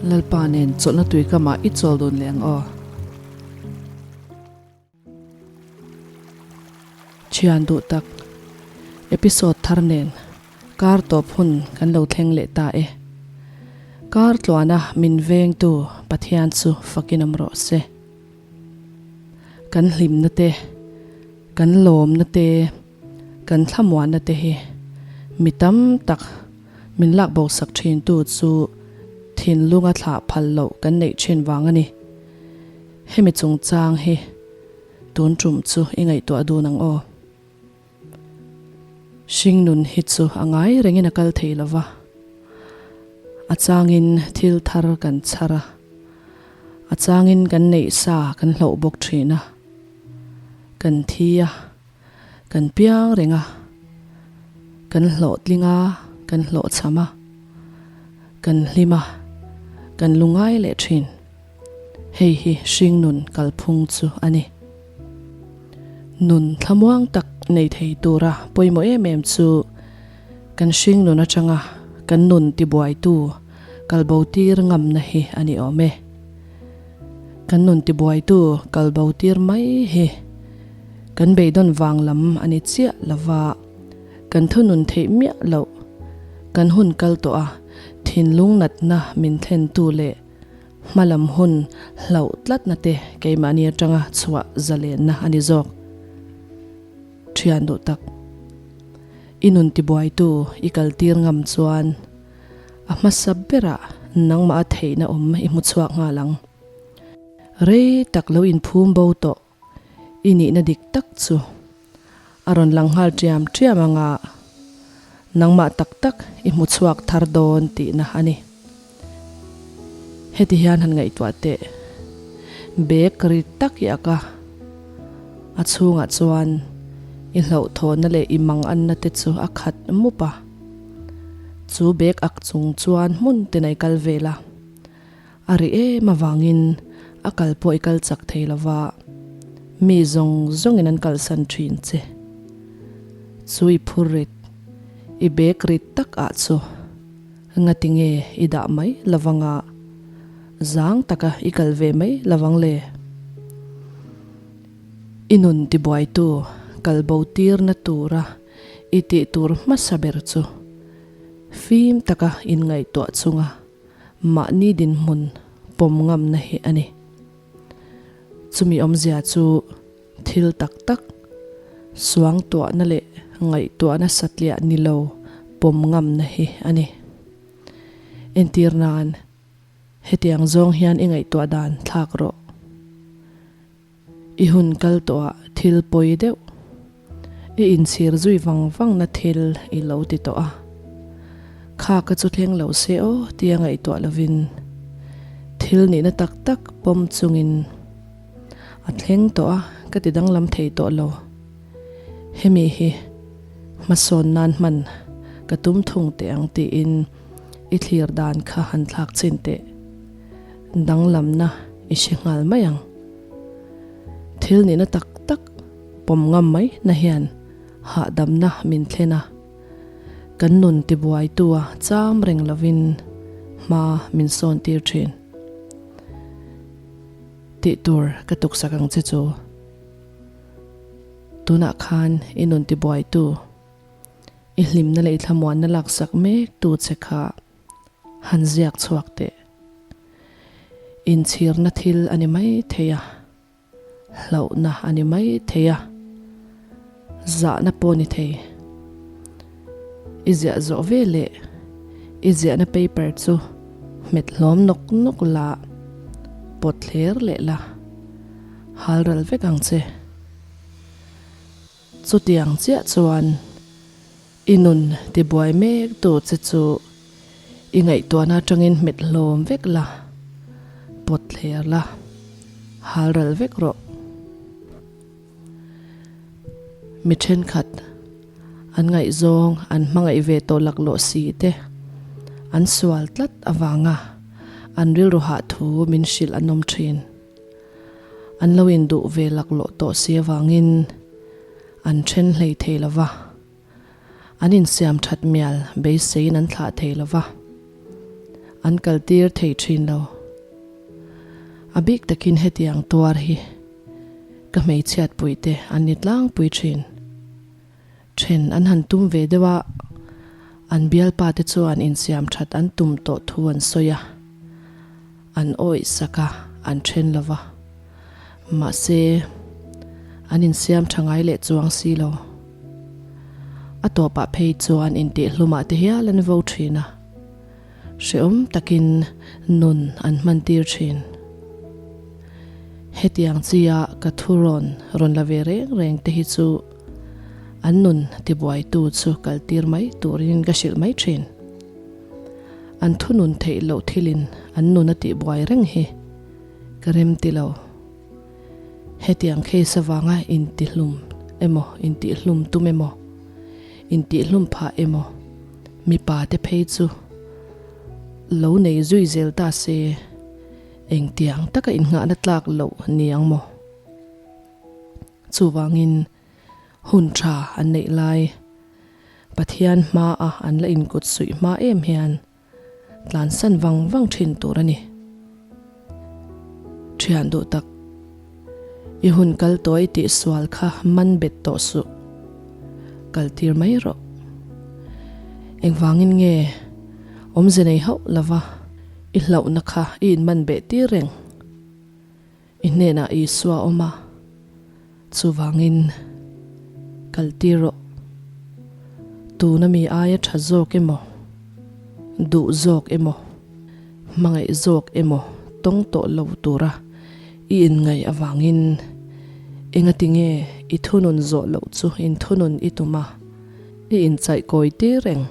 Lalpa nen chawlhna tuikamah i chawl dun leh ang aw. Thian duh tak, episode thar nen kar tawp hun kan lo thleng leh ta e. Kar tluana min vengtu Pathian chu fakin awm rawh se. Kan hlimna te, kan lawmna te, kan thlamuanna te hi mi tam tak min lak bo sak thintu chu thinlunga thlah phal loh kan neih thin vang a ni. Hemi chungchang hi tun tum chu i ngaihtuah dun ang aw. Hring nun hi chu a ngai rengin a kal thei lo va, a changin thil thar kan chhar a, a changin kan neih sa kan hloh bawk thin a, kan thi a, kan piang reng a, kan hlawhtling a, kan hlawhchham a, kan hlim a, kan lungai leh thin. Hei hi hringnun kalphung chu a ni. Nun thlamuang tak nei thei tura pawimawh em em chu kan hringnun atanga kan nun tibuaitu kalbo tir ngamna hi a ni awm e. Kan nun tibuaitu kalbo tir mai hi kan beidawn vang lam a ni chiah lova, kan thunun theih miah loh kan hun kal tawh a thinlung natna min thlentu leh Hmalam hun hlauh tlatna te keimahni atanga chhuah zalenna a ni zawk. Thian duh tak. I nun tibuaitu i kaltir ngam chuan a hmasa berah nangmah a theihna awm i hmu chhuak nghal ang. Rei tak lo inphum bo tawh i nihna dik tak chu a rawn lang nghal ṭiam ṭiam anga nangmah tak tak i hmu chhuak thar dawn tihna a ni. Heti hian han ngaihtuah teh. Bag ri tak i ak a, a chhungah chuan i hlauhthawnna leh i manganna te chu a khat mup a. Chu bag ak chung chuan hmun tin a i kal vel a. A ri em avangin a kal pawh i kal chak thei lova, mi zawng zawngin an kalsan thin che. Chu i phur rit, i bag rit tak ah chu ngati nge i dah mai lovanga zang taka i kal ve mai lovang le? I nun tibuaitu kal bo tirna tura i tih tur hmasa ber chu fim taka inngaihtuah chunga mahni dinhmun pawm ngamna hi a ni. Chumi awmzia chu thil tak tak, suangtuahna leh ngaihtuahna satliah ni lo pawm ngamna hi a ni. Entir nan, hetiang zawng hian i ngaihtuah dan thlak rawh. I hun kal tawhah thil pawi deuh, i inchhir zui vang vangna thil i lo ti tawh a. Kha ka chu thleng lo se aw tia ngaihtuah lovin thil nihna tak tak pawm chungin a thleng tawh a ka ti danglam thei tawh lo. Hemi hi hmasawn nan hman ka tum thung teh ang tiin i thlir dan kha han thlak chin teh. Danglamna i hre nghal mai ang. Thil nihna tak tak pawm ngam mai na hian hahdamna min thlen a, kan nun tibuaitua cham reng lovin hma min sawn tir thin. Tih tur ka tuksak ang che chu. Tunah khan i nun tibuaitu, i hlimna leh i thlamuanna laksak mek tu che kha han ziak chhuak teh. Inchhirna thil a ni mai thei a, hlauhna a ni mai thei a, zahna pawh a ni thei. I ziah zawh ve leh i ziahna paper chu hmet hlawm nawk nawk la, pawt thler leh la, hal ral vek ang che. Chutiang chiah chuan I nun tibuai mek tu che chu i ngaihtuahna atangin hmet hlawm vek la, pawt thler la, hal ral vek rawh. Mi thenkhat an ngaihzawng an hmangaih ve tawh laklawh si te an sual tlat avanga an rilru hah thu min hrilh an awm thin. An lo induh ve laklawh tawh si avangin an then hlei thei lo va, an insiam that mial beiseiin an thlah thei lo va. An kaltir thei thin lo. A bik takin hetiang tuar hi ka hmeichhiatpui te an ni tlangpui thin. Then an han tum ve deuh a, an bialpa te chuan insiam that an tum tawh thu an sawi a, an awih sak a, an then lo va. Mahse, an insiam tha ngai leh chuang si lo. A tawpah phei chuan intihhlumah te hial an vo thin a. Hrehawm takin nun an hmantir thin. Hetiang chia ka thu rawn rawn la ve reng reng te hi chu an nun tibuaitu chu kaltir mai turin ka hrilh mai thin. An thunun theih loh thilin an nun a tihbuai reng hi ka rem ti lo. Hetiang case avanga intihlum emaw, intihhlum tum emaw, intihhlum phah emaw mipa te phei chu lo nei zui zel ta se engtiang taka innghahna tlak loh ni ang maw? Chuvangin hun tha an neih lai Pathian hmaa an la inkut suih hma em hian tlansan vang vang thin tur a ni. Thian duh tak, i hun kal tawh i tih sual kha man bet tawh suh. Kal tir mai rawh. Engvangin nge awmze nei hauh lova i hlauhna kha i inman beh tir reng? I hnenah Isua a awm a, chuvangin kal tir rawh. Tuna mi aia tha zawk emaw, duh zawk emaw, hmangaih zawk emaw tawng tawh lo tura i inngaih avangin engati nge i thunun zawh loh chu inthunun i tum a, i inchaih kawi tir reng.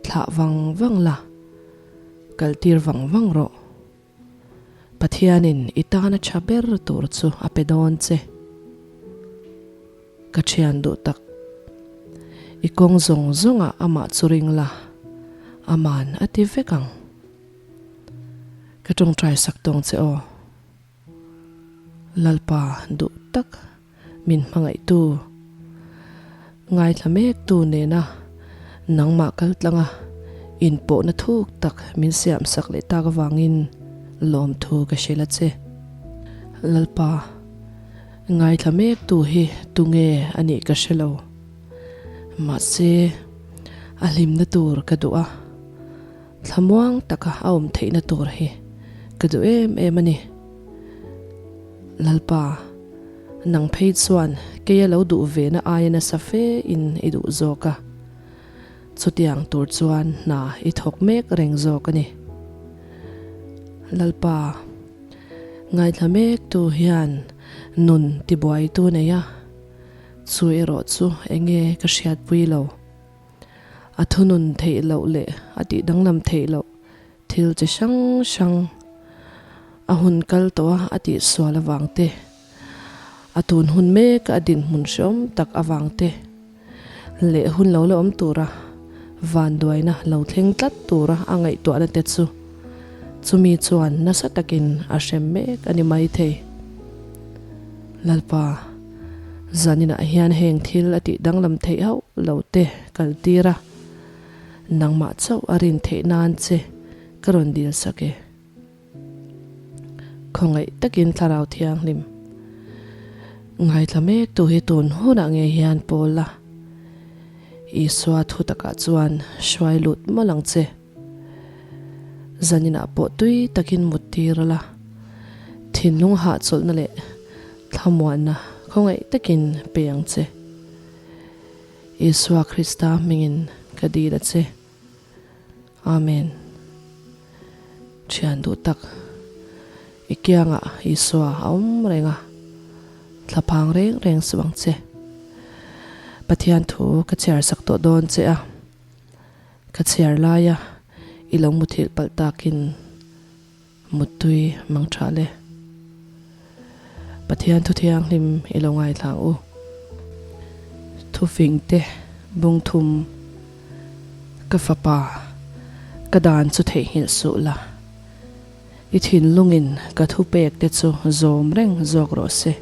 Thlah vang vang la, kal tir vang vang rawh. Pathianin i tana tha ber tur chu a pe dawn che. Ka thian duh tak. I kawng zawng zawngah amah chu ring la, aman a ti vek ang. Ka tawngtai sak tawng che aw. Lalpa duh tak min hmangaihtu, ngaithla mektu nena nangmah kaltlanga inpawhna thuk tak min siamsak leh tak avangin lawmthu ka hrilh a che. Lalpa, ngaithla mektu hi tunge a nih ka hre lo. Mahse, a hlimna tur ka duh a. Thlamuang taka a awm theihna tur hi ka duh em em a ni. Lalpa, nang phei chuan keia lo duh ve na aia nasa fe in i duh zawk a, chutiang tur chuan hna i thawk mek reng zawk a ni. Lalpa, ngaithla mek tu hian nun tibuaitu nei a, chu erawh chu enge ka hriatpui lo. A thunun theih loh leh a tih danglam theih loh thil chi hrang hrang a hun kal tawh a a tih sual avang te, a tun hun mek a dinhmun hreawm tak avang te leh hun lo la awm tura vanduaina lo thleng tlat tura a ngaihtuahna te chu chumi chuan nasa takin a hrem mek a ni maithei. Lalpa. Zaninah hian heng thil a tih danglam theih hauh lo te kal tir a, nangmah chauh a rin theih nan che ka rawn dil sak e. Khawngaih takin Thlarau Thianghlim ngaithla mek tu hi tun hunah nge hian pawl la, Isua thu takah chuan hruai lut mawlh ang che. Zaninah pawh tui takin mut tir a la, thinlung hahchawlhna leh thlamuanna khawngaih takin pe ang che. Isua Krista hmingin ka dil a che. Amen. Thian duh tak, i kiangah Isua a awm reng a, thlaphang reng reng suh ang che. Pathian thu ka chhiar sak tawh dawn che a. Ka chhiar laia i lo muthilh palh takin muttui mang tha le. Pathian thu thianghlim i lo ngaithla ang u. Thufing te bungthum ka fapa ka dan chu theihnghilh suh la. I thinlungin ka thupek te chu zawm reng zawk rawh se.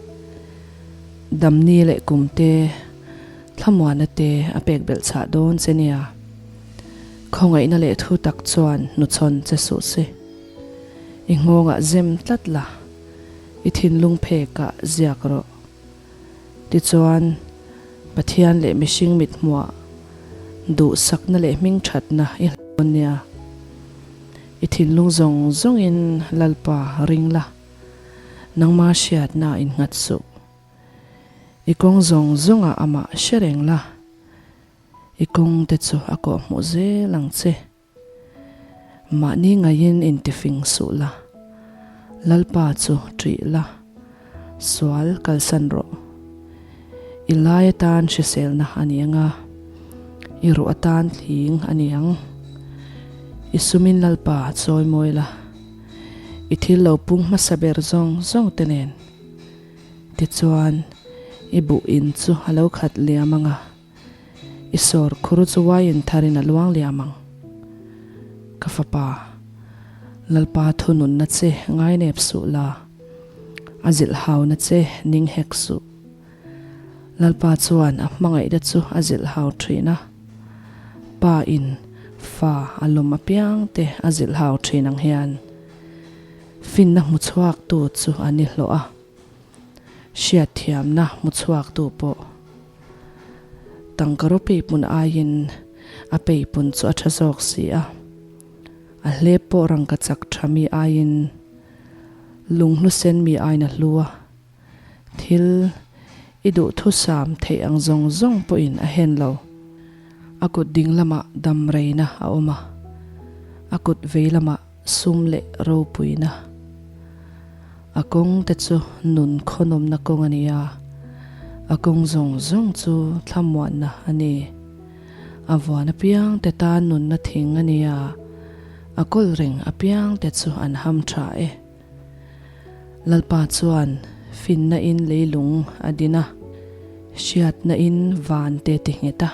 Damni leh kum te, thlamuana te a pek belh chhah dawn che nia. Khawngaihna leh thu tak chuan hnuchhawn che suh se. I nghawngah zem tlat la, i thinlung phekah ziak rawh. Tichuan, Pathian leh mihring mithmuah duhsakna leh hmingthatna i hlauh nia. I thinlung zawng zawngin Lalpa ring la, nangma hriatna innghat suh. I kawng zawng zawngah amah hre reng la, i kawng te chu a kawhhmuh zel ang che. Mahni ngaiin intifing suh la, Lalpa chu ṭih la, sual kalsan rawh. I lai atan hriselna a ni ang a, i ruh atan thling a ni ang. I sumin Lalpa chawi mawi la, i thil lo pung hmasa ber zawng zawng te nen. Tichuan, i buh in chu a lo khat liam ang a. I sawr khur chu uaiin tharin a luang liam ang. Ka fapa, Lalpa thununna che ngainep suh la, a zilh hauna che ning hek suh. Lalpa chuan a hmangaihna chu a zilh hau thin a, Pa in fa a lawm apiang te a zilh hau thin ang hian finna hmu chhuaktu chu a ni hlawh a. Hriatthiamna hmu chhuaktu pawh tangka peipun aiin a peipun chu a tha zawk si a, a hlep pawh rangka chak tha mi aiin lunghlu sen mi aiin a hlu a, thil i duhthusam theih ang zawng zawng pawhin a hen lo. A kut ding lamah dam reina a awm a, a kut vei lamah sum leh ropuina. A kawng te chu nun khawnawmna kawng a ni a, a kawng zawng zawng chu thlamuanna a ni. A vuan apiang te tan nunna thing a ni a, a kawl reng apiang te chu an ham tha e. Lalpa chuan finna in leilung a din a, hriatna in van te ti nghet a,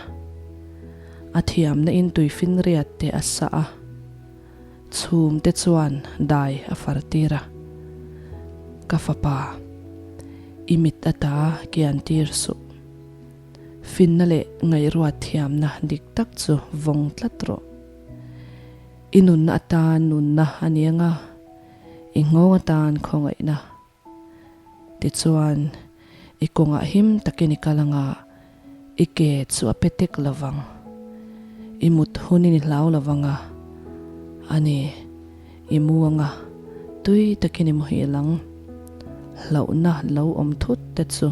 a thiamna in tuifinriat te a sah a. Chhum te chuan dai a far tir a, Ka fapa, i mit ata kian tir suh. Finna leh ngaihruat thiamna dik tak chu vawng tlat rawh. I nunna atan nunna a ni anga, i nghawng atan khawngaihna. Tichuan, i kawngah him takin i kal anga, i ke chu a pe tek lo vang. I mut hunin i hlau lo vang a, a ni, i mu anga, tui takin i muhil ang. Hlauhna lo awm thut te chu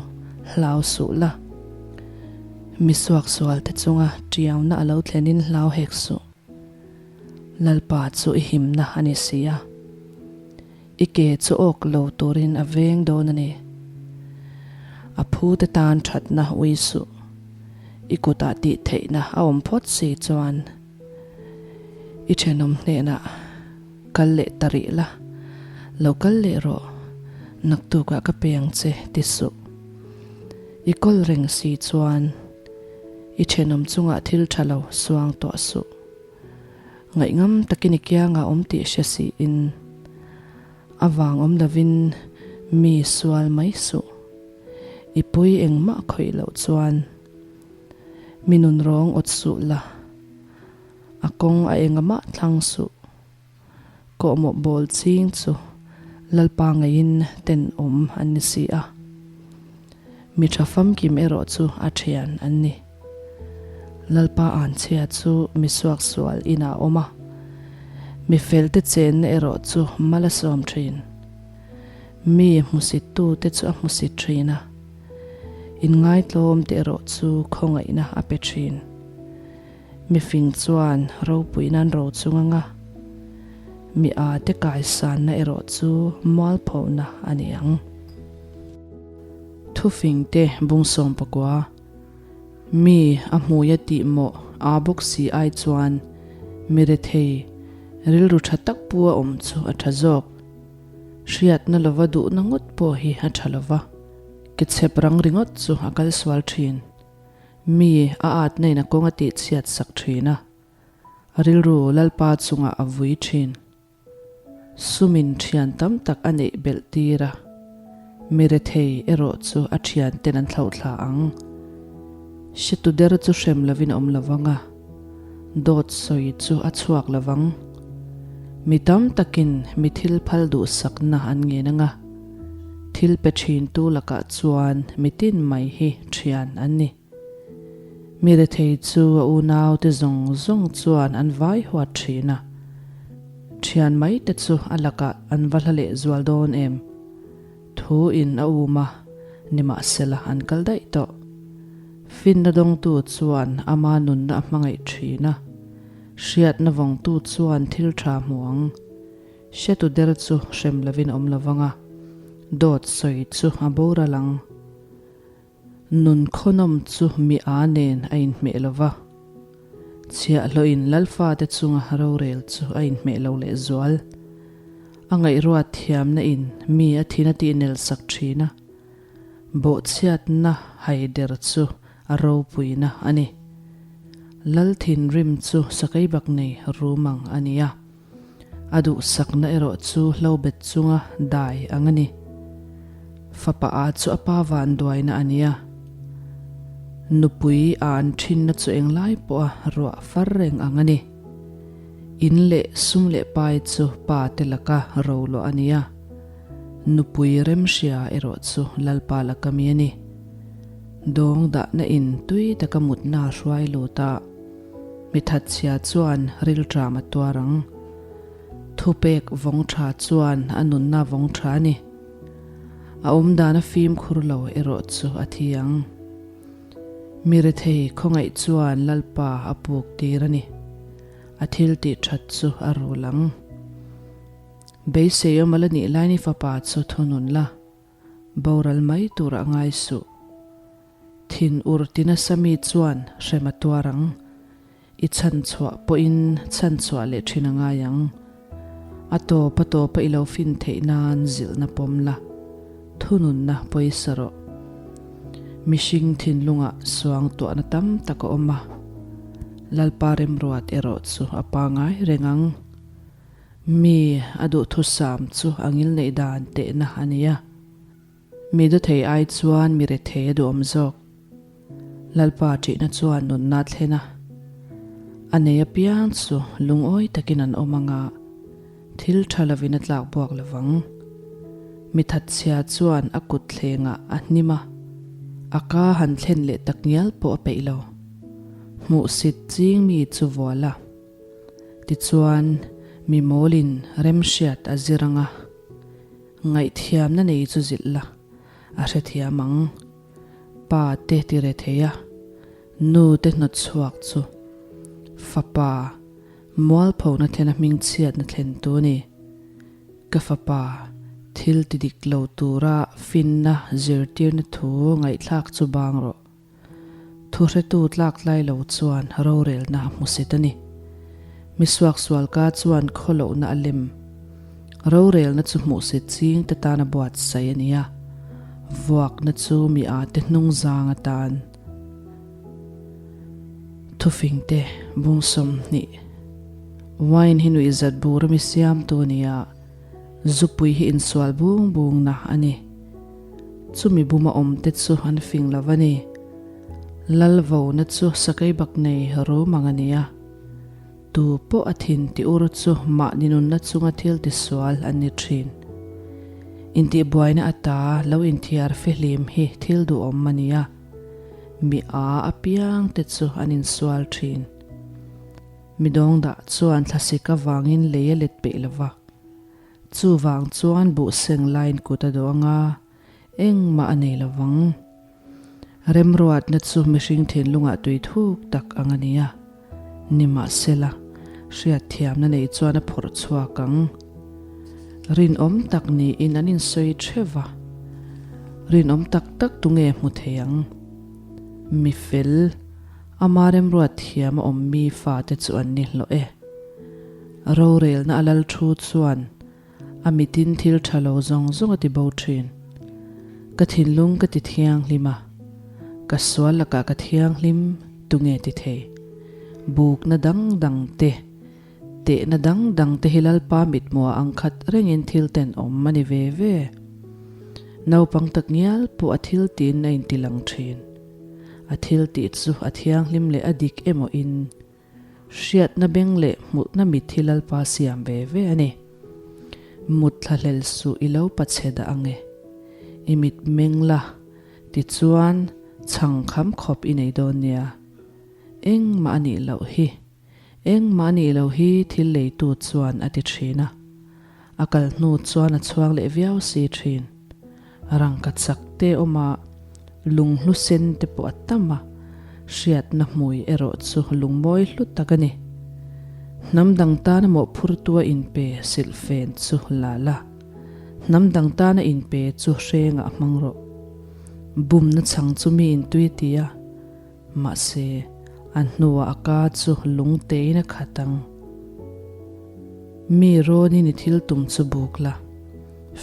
hlau suh la. Mi suaksual te chunga tiauna a lo thlenin hlau hek suh. Lalpa chu i himna a ni si a. I ke chu awk lo turin a veng dawn a ni. A phu te tan thatna ui suh. I kutah tih theihna a awm phawt si chuan i thenawm hnenah kal leh ta rih la, lo kal leh rawh, naktukah ka pe ang che ti suh. I kawl reng si chuan i thenawm chungah thil tha lo suang tawh suh. Ngaihngam takin i kiangah awm tih hre siin a vang awm lovin mi sual mai suh. I pui engmah khawih loh chuan mi nun rawng awt suh la, a kawng a engamah thlang suh. Kawhmawh bawl ching chu Lalpa ngeiin tenawm an ni si a, mi tha famkim erawh chu a thian an ni. Lalpa anchhia chu mi suaksual inah a awm a, mi felte chenna erawh chu mal a sawm thin. Mi hmusittute chu a hmusit thin a, inngaitlawmte erawh chu khawngaihna a pe thin. Mifing chuan ropui nan ro chung anga mi a te kaisanna erawh chu mualphona a ni ang. Thufing te bungsawm pakua, Mi a hmuia tih mawh aa bawk si ai chuan mi rethei rilru tha tak pu a awm chu a tha zawk. Hriatna lova duhna ngawt pawh hi a tha lova, ke chhep rang ringawt chu a kal sual thin. Mi a atna in a kawng a tih chhiat sak thin a, a rilru Lalpa chungah a vui thin. Sumin thian tam tak a neih belh tir a, mi rethei erawh chu a thian ten an thlauhthla ang. Hretu der chu hrem lovin a awm lo vang a, Dawt sawi chu a chhuak lovang. Mi tam takin mi thil phal duhsakna an ngen anga, thil pe thintu lakah chuan mi tin mai hi thian an ni. Mi rethei chu a unaute zawng zawng chuan an vai huat thin a, thian mai te chu a lakah an va hla leh zual dawn em? Thu in a um a, nimahsela an kal daih tawh. Finna dawngtu chuan ama nunna a hmangaih thin a, hriatna vawngtu chuan thil tha hmu ang. Hretu der chu hrem lovin a awm lovang a, dawt sawi chu a boral ang. Nun khawnawm chu mi a nen a inhmeh lo va, chhiahhlawhin Lalfate chunga rorel chu a inhmeh lo lehzual. A ngaihruat thiamna in mi a thin a tihnel sak thin a, bawhchhiatna haider chu a ropuina a ni. Lal thinrim chu sakeibak nei rum ang a ni a. A duhsakna erawh chu hlobet chunga dai ang a ni. Fapa a chu a pa vanduaina a nia. Nupui a an thinna chu englai pawha ruah far reng ang a ni. In leh sum leh pai chu pa te laka roluah a nia. Nupui remhria erawh chu Lalpa laka mi a ni. Dawng dahna in tui taka mutna a hruai lut a. Mi thatchhia chuan rilṭam a tuar ang. Thupek vawng ṭha chuan a nunna vawng ṭha a ni. A awmdan a fimkhur lo erawh chu a thi ang. Mi rethei khawngaih chuan Lalpa a puk tir a ni. A thil tih ṭhat chu a rul ang. Beisei awm a la nih laini fapa chu thunun la, boral mai turah ngai suh. Thin ur ti nasa mi chuan hrem a tuar ang. I chhanchhuah pawhin chhanchhuah leh thin a ngai ang. A tawp a tawpa i lo fin theih nan zilhna pawm la, thununna pawisa rawh. Mihring thinlungah suangtuahna tam tak a awm a, Lalpa remruat erawh chu a pangai reng ang. Mi a duhthusam chu a ngilneih dan tehna a ni a. Mi dawthei ai chuan mi rethei a duhawm zawk. Lalpa ṭihna chuan nunna a thlen a, a nei apiang chu lungawi takin an awm anga thil ṭha lovin a tlak buak lovang. Mi thatchhia chuan a kut thlengah a hnim a, a ka han thlen leh tak ngial pawh a peih lo. Hmuhsit ching mi chu vual a, tichuan mi mawlin remhriat a zir anga. Ngaihthiamna nei chu zilh la, a hrethiam ang. Pa te ti re thei a, nu te hnawt chhuak chu fapa mualphona thlena hmingchhiatna thlen tu a ni. Ka fapa thil ti dik lo tura finna zirtirna thu ngaihthlak chu bang rawh. Thuhretu tlak tlai lo chuan rorelna a hmusit a ni. Mi suaksualka chuan khawlohna a lem. Rorelna chu hmuhsit ching te tan a buatsaih a ni a, vuakna chu mi â te hnung zang atan. Thufingte bung 20. Wine hi nuihzat bur a mi siamtu a ni a. Zupui hi insual bung bungna a ni. Chumi buma awmte chu an fing lo a ni. Lalvona chu sakei bak nei rum ang a ni a. Tu pawh a thin ti ur chu mahni nunna chunga thil tisual an ni thin. Intihbuaina ata lo inthiar fihlim hi thil duhawm a ni a. Mi a apiangte chu an insual thin. Mi dawngdah chuan thlasik avangin lei a let peih lo va. Chuvang chuan buh seng laiin kut a dawh anga engmah a nei lo vang. Remruatna chu mihring thinlungah tui thuk tak ang a ni a, nimahsela hriatthiamna nei chuan a phawrh chhuak ang. Rinawm tak niin an insawi theuh va, rinawm tak tak tunge hmu thei ang? Mi fel. Ama remruat thiam a awm mi fate chu an ni hlawh e. Rorelna a lal thu chuan a mitin thil tha lo zawng zawng a ti bo thin. Ka thinlung ka ti thianghlim a, ka sual lakah ka thianghlim tunge ti thei? Bukna dang dang te, tehna dang dang te hi Lalpa mithmuah ang khat rengin thil tenawm a ni ve ve. Naupang takngial pawh a thil tiin a intilang thin. A thil tih chu a thianghlim leh a dik emaw in. Hriatna beng leh hmuhna mit hi Lalpa siam ve ve a ni. Mut thlahlel suh i lo pachhe dah ang e. I mit meng la, tichuan chhang kham khawp i nei dawn nia. Engmah a nih loh hi. Engmah a nih loh hi thil leitu chuan a ti thin a. A kal hnu chuan a chhuang leh viau si thin. Rangka chak te awm a, lunghlu sen te pawh a tam a, hriatna hmui erawh chu lungmawi hlu tak a ni. Hnam dang tana mawhphurtu a inpe silhfen chu la la, hnam dang tana inpe chu hrengah hmang rawh. Bumna chhang chu mi intui ti a, Mahse, a hnuah a ka chu lungtein a khat ang. Mi rawnin i thil tum chu buk la,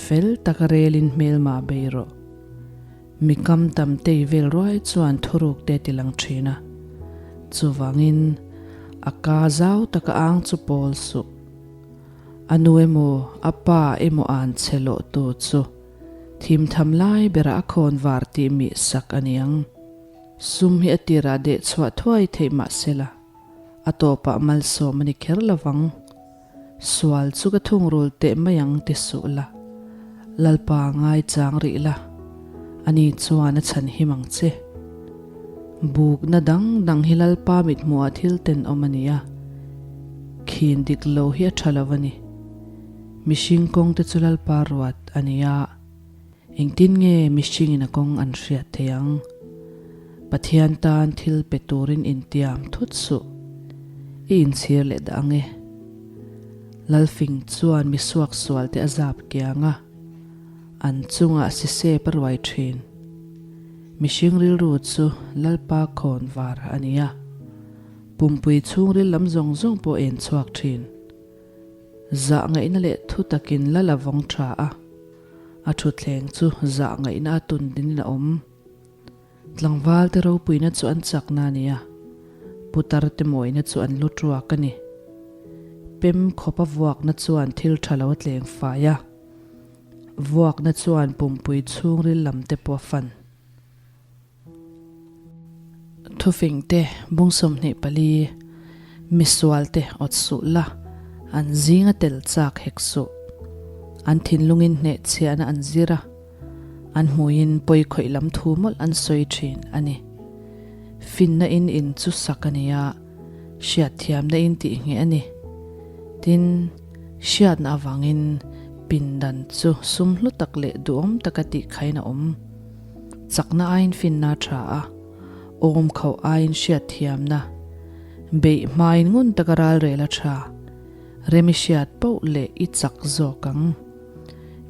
fel taka relin hmelma bei rawh. Mi kam tam tei vel ruai chuan thuruk te ti lang thin a. Chuvangin, a ka zau taka ang chu pawl suh. A nu emaw, a pa emaw an che lawh tu chu thimtham lai berah a khawn var tih mih sak a niang. Sum hi a tirah deh chhuah thuai theih mah sela, a tawpah malsawm a ni kher lovang. Sual chu ka thungrul teh mai ang ti suh la, Lalpa ngaichang rih la, ani chuan a chhan him ang che. Bukna dang dang hi Lalpa mithmuhah thil tenawm a ni a, khin dik lo hi a tha lo a ni. Mihring kawngte chu Lalpa ruat a ni a. Engtin nge mihringin a kawng an hriat thei ang? Pathian tan thil pe turin intiam thut suh. I inchhir leh dah ang e. Lalfing chuan mi suaksual te a zap kiang a, an chungah sisep a ruai thin. Mihring rilru chu Lalpa khawn var a ni a, pumpui chhungril lam zawng zawng pawh en chhuak thin. Zah ngaihna leh thu takin lal a vawng tha a. A thutthleng chu zah ngaihna a tun dinin a awm. Tlangval te ropuina chu an chakna a ni a, putar te mawina chu an lu tuak a ni. Pem khawp a vuakna chuan thil tha lo a tleng fai a, vuakna chuan pumpui chhungril lam te pawh a fan. Thufing te, bung 24, Misual te awt suh la, an zinga tel chak hek suh. An thinlungin hnehchhiahna an zir a, an hmuiin pawi khawih lam thu mawlh an sawi thin a ni. Finna in in chu sak a ni a, hriatthiamna in tih ngheh a ni. Tin, hriatna avangin pindan chu sum hlu tak leh duhawm taka tihkhain a awm. Chakna aiin finna a tha a, awm khauh aiin hriatthiamna, beih hmain ngun taka ralrel a tha, rem i hriat poh leh i chak zawk ang.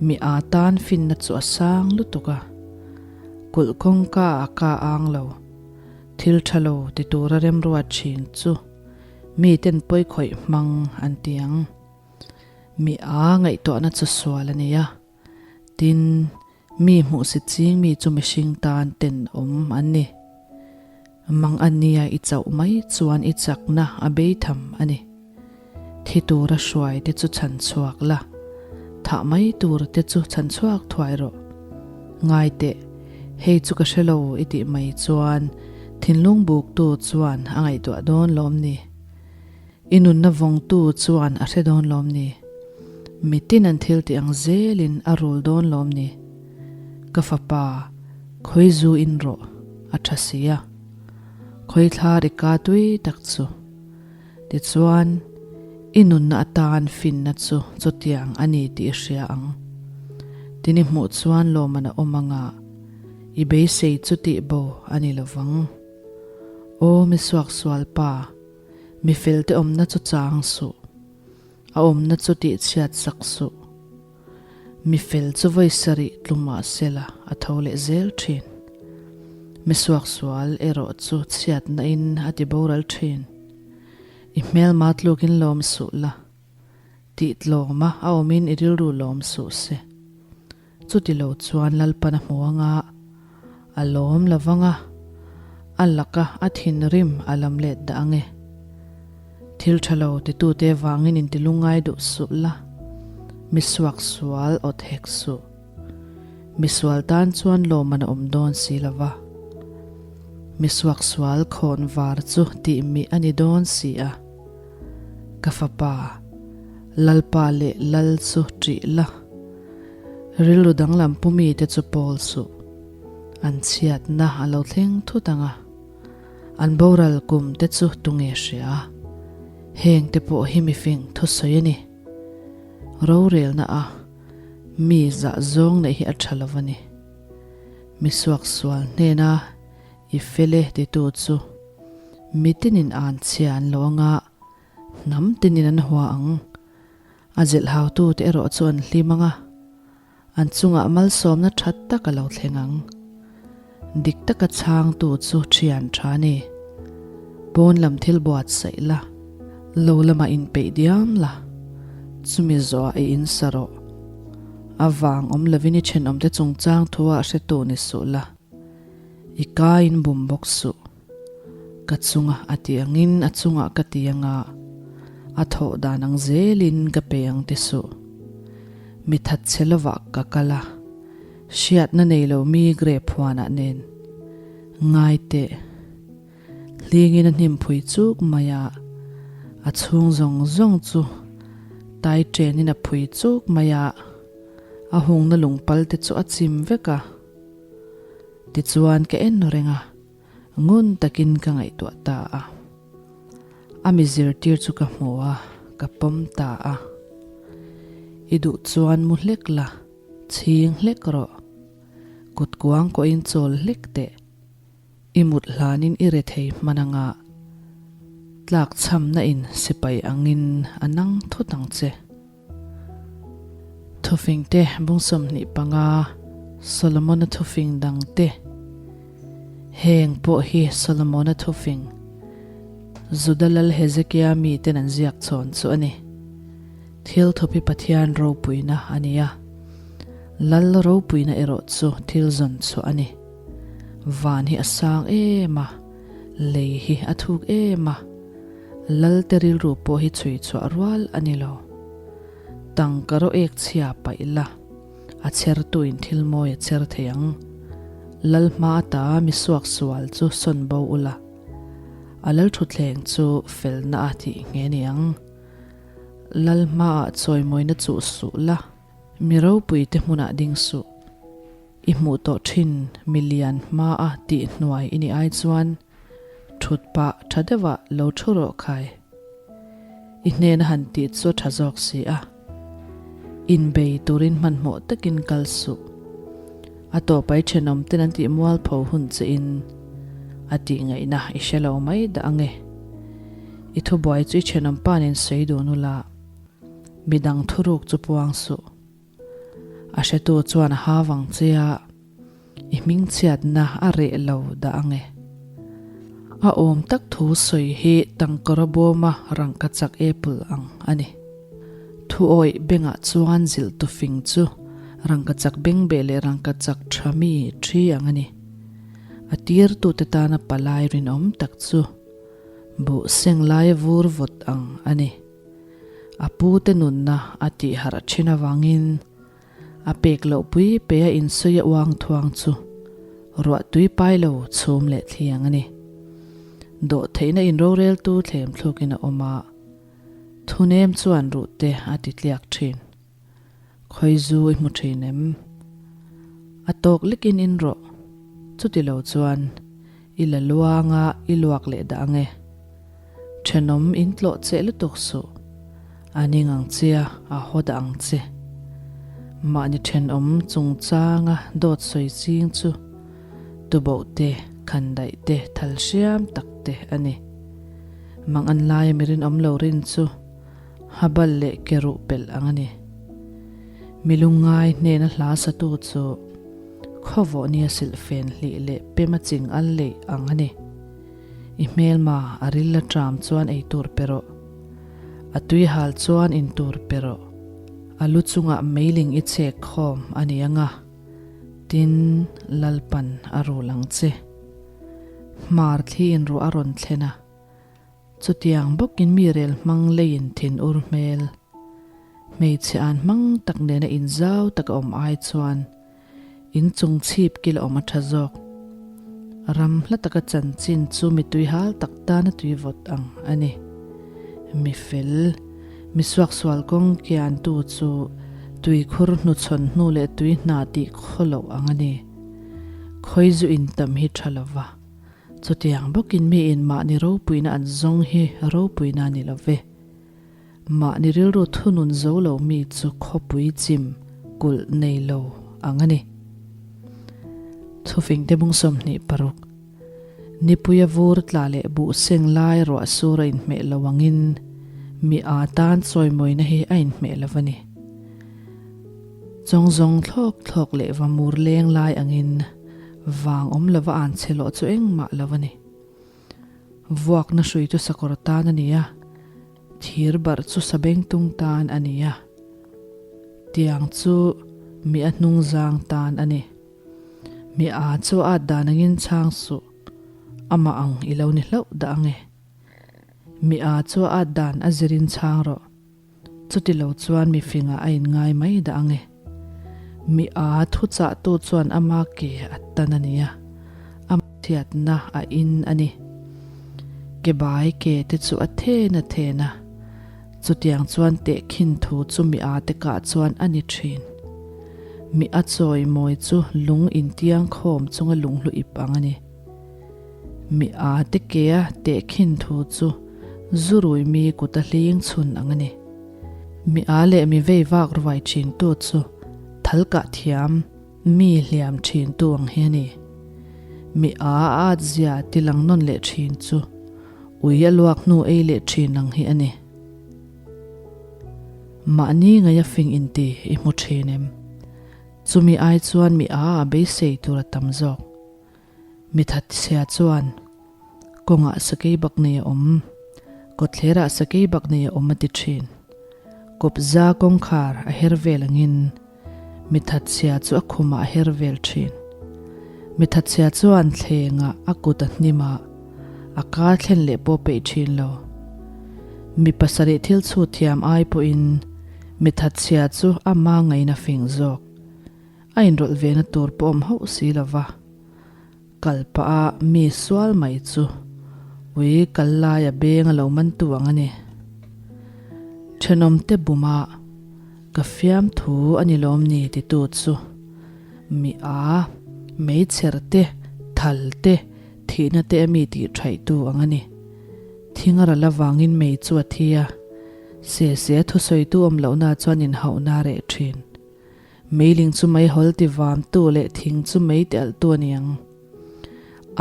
Mi aa tan finna chu a sang lutuk a, kulh kawngka a ka ang lo, thil tha lo ti tura remruat thin chu miten pawi khawih hmang an ti ang. Mi aa ngaihtuahna chu sual a ni a, tin, Mi hmuhsit ching mi chu mihring tan tenawm an ni. Mang a nia i chauh mai chuan i chakna a bei tham a ni. Thi tura hruai te chu chhan chhuak la, thah mai tur te chu chhan chhuak thuai rawh. Ngai teh, hei chu ka hre lo i tih mai chuan thinlung buktu chuan a ngaihtuah dawn lawm ni. I nunna vawngtu chuan a hre dawn lawm ni? Mitin an thil tih ang zelin a rul dawn lawm ni? Ka fapa, khawi zu in rawh, a tha si a. Khawi thla ri ka tui tak chu. Tichuan, i nunna atan finna chu chutiang a ni tih i hria ang. Tin i hmuh chuan lawmman a awm anga i beisei chu tih bo a ni lovang. Aw mi suaksual pa! Mi felte awmna chu chang suh, a awmna chu tihchhiat sak suh. Mi fel chu vawi sarih tlu mah sela a tho leh zel thin. Mi suaksual erawh chu chhiatna in a ti boral thin. I hmelma tlukin lawm suh la, tih tlawma a awmin i rilru lawm suh se. Chuti lo chuan Lalpan a hmu anga, a lawm lo vang a, a laka a thinrim a lam let dah ang e. Thil tha lo titute vangin intilungai duh suh la, mi suaksual awt hek suh. Misual tan chuan lawmman a awm dawn si lo va, mi suaksual khawn var chu tihmih a ni dawn si a. Ka fapa, Lalpa leh Lal chu ṭih la, rilru danglam pu mite chu pawl suh. An chhiatna a lo thleng thut ang a, an boral kum te chu tunge hria? Heng te pawh hi mifing thusawi a ni. Rorelna a mi zah zawng neih hi a ṭha lo a ni. Mi suaksual hnena i fel e titu chu mi tinin an chhia an lo anga hnam tinin an hua ang. A zilhhautute erawh chu an hlim anga an chungah malsawmna tha tak a lo thleng ang. Dik taka chhangtu chu thian tha a ni. Pawn lam thil buatsaih la, lo lamah inpeih diam la, chumi zawhah i insa rawh. A vang awm lovin i thenawmte chungchang thuah hretu ni suh la, i kaiin bum bawk suh. Ka chunga a ti angin a chungah ka ti anga, a thawh dan ang zelin ka pe ang ti suh. Mi that che lovah ka kal a, hriatna nei lo mi grape huanah nen. Ngai teh. Hlingin a hnim phui chuk mai a, a chhung zawng zawng chu tai chenin a phui chuk mai a, a hungna lungpal te chu a chim vek a. Tichuan ka en reng a, ngun takin ka ngaihtuah ta a. A mi zirtir chu ka hmu a, ka pawm ta a. I duh chuan mu hlek la, chhing hlek rawh. Kut kuang kawhin chawl hlek teh. I mut hlanin i rethei hman anga tlak chhamna in sipai angin a nang thut ang che. Thufing te bung 25 Solomona thufing dang te Heng pawh hi Solomona thufing Juda lal Hezekia miten an ziak chhawn chu a ni. Thil thupi Pathian ropuina a ni a, lal ropuina erawh chu thil zawn chhuah a ni. Van hi a sang em a, lei hi a thuk em a, Lalte rilru pawh hi chhui chhuah rual a ni lo. Tangka rawh ek chhia paih la, a chhertuin thil mawi a chher thei ang. Lal hma ata mi suak sual chu sawn bo ula, a lal thutthleng chu felna a tih nghe ni ang. Lal hmaah chawimawina chuh suh la, mi ropuite hmunah ding suh. I hmuh tawh thin milian hmaa tih hnuai i nih ai chuan thut pah tha deuhah lo thu rawh khai. I hnena han tih chu a tha zawk si a. Inbei turin hmanhmawh takin kal suh. A tawpai thenawm ten an tih mualpho hun che in a tih ngaihna i hre lo mai dah ange. I thubuai chu i thenawm pa nen sawi dun ula, midang thuruk chu puang suh. A hretu chuan a ha vang che a, i hmingchhiatna a reh lo dah ang e. A awm tak thu sawi hi tangkawra bawma rangkachak apple ang a ni. Thu awih bengah chuan zilh tu fing chu rangkachak bengbeh leh rangkachak tha mi thi ang a ni. A tirtute tana palai rinawm tak chu buh seng laia vur vawt ang a ni. A pute nunna a tih harh thin avangin a pek loh pui pe a insawi a uang thuang chu ruah tui pai lo chhum leh thliang a ni. Dawhtheihna inroreltu thlem thlukin a awm a, thunem chuan ruhte a ti tliak thin. Khawi zu i hmu thin em? A tawk lekin in rawh. Chuti lo chuan i la luanga i luak leh dah ange. Thenawm in tlawh cheh lutuk suh. A ning ang che a, a haw dah ang che. Mahni thenawm chungchanga dawt sawi ching chu tuboh te, khandaih te, thal hriam tak te a ni. Mang an laia mi rinawm lo rin chu Habal leh ke ruh pelh ang a ni. Mi lungngai hnena hla satu chu khawvawh nia silhfen hlih leh pema ching al leih ang a ni. I hmelma a ril a ṭam chuan ei tur pe rawh. A tui hal chuan in tur pe rawh. A lu chungah meiling i chhek khawm a ni ang a, tin Lalpan a rul ang che. Hmar thli in ruah a rawn thlen a. Chutiang bawkin mi rel hmang leiin thin ur hmel, hmeichhe an hmang tak nena inzau taka awm ai chuan inchung chhip kil a awm a tha zawk. Ram hla taka chanchin chu mi tuihal tak tana tui vawt ang a ni. Mi fel, mi suaksual kawng kiantu chu tuikhur hnuchhawn hnu leh tui hna tih khaw loh ang a ni. Khawi zu intam hi tha lova, chutiang bawkin miin mahni ropuina an zawng hi ropuina a ni lo ve. Mahni rilru thunun zo lo mi chu khawpui chim kulh nei lo ang a ni. Thufingte bung 26, Nipuia vur tla leh buh seng lai ruah sur a inhmeh lo angin mi aa tan chawimawina hi a inhmeh lo a ni. Chawng zawng thlawk thlawk leh va mur leng lai angin vang awm lova an che lawh chu engmah lo a ni. Vuakna hrui chu sakawr tan a ni a, thir barh chu sabengtung tan a ni a, tiang chu mi a hnungzang tan a ni. Mi a chu a at dan angin chhang suh, amah ang i lo ni hlauh dah ang e. Mi a chu a at dan a zirin chhang rawh. Chuti lo chuan mi fingah a inngai mai dah ang e. Mi a thuchahtu chuan ama ke a tan a nia, a chhiatna a in a ni. Ke bai ke te chu a then a then a, chutiang chuan tehkhin thu chu mi a te kah chuan a ni thin. Mi a chawi mawi chu lung intiang khawm chunga lunghlu ip ang a ni. Mi a te kea tehkhin thu chu zurui mi kut a hling chhun ang a ni. Mi a leh mi vei vak ruai thin tu chu thal kah thiam mi hliam thin tu ang hi a ni. Mi a at zia ti lang nawn leh thin chu ui a luak hnu ei leh thin ang hi a ni. Mahni ngaia fing inti i hmu thin em? Chumi ai chuan mi a a beisei tur a tam zawk. Mithatchhia chuan, Kawngah sakei bak nei a awm, kawtthlerah sakei bak nei a awm a ti thin. Kawpza kawngkhar a her vel angin Mithatchhia chu a khumah a her vel thin. Mithatchhia chuan thlengah a kut a hnim a, a ka thlen leh pawh peih thin lo. Mi pasarih thil chhut thiam ai pawhin Mithatchhia chu ama ngaina fing zawk. A inrawlh ve na tur pawh awm hauh si lo va, kal pah a mi sual mai chu ui kal lai a beng a lo man tu ang a ni. Thenawm te bum a, ka fiam thu a ni lawm ni ti tu chu mi a, meichher te, thal te, thihna te a mi tih thaih tu ang a ni. Thing a ral avangin mei chu a thi a, se se thusawi tu awm lohna chuan inhauhna a reh thin. Meiling chu meihawl ti vamtu leh thing chu mei ti alhtu a ni ang.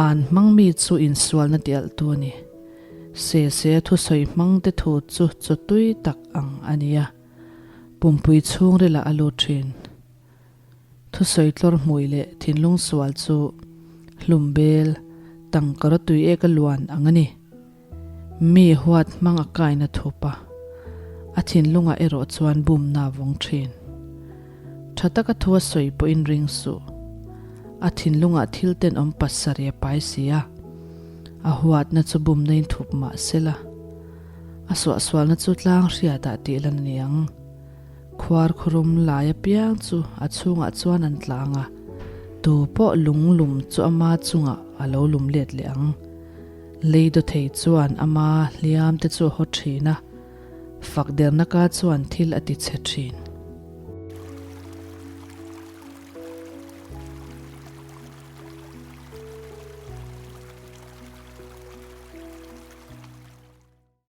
An hmang mi chu insualna ti alhtu a ni. Se se thusawi hmangte thu chu chaw tui tak ang a ni a, pumpui chhungrilah a lut thin. Thusawi tlawr hmui leh thinlung sual chu hlum bel tangkara tui eka luan ang a ni. Mi huat hmang a kaina thup a, a thinlungah erawh chuan bumna a vawng thin. Tha taka thu a sawi pawhin ring suh. A thinlungah thil tenawm pasarih a pai si a, a huatna chu bumna in thup mah sela, a suahsualna chu tlang hriatah tih lan a ni ang. Khuar khurum lai apiang chu a chhungah chuan an tlang a, tu pawh lung lum chu ama chungah a lo lum let leh ang. Lei dawthei chuan ama hliam te chu a haw thin a, fak derna ka chuan thil a ti chhe thin.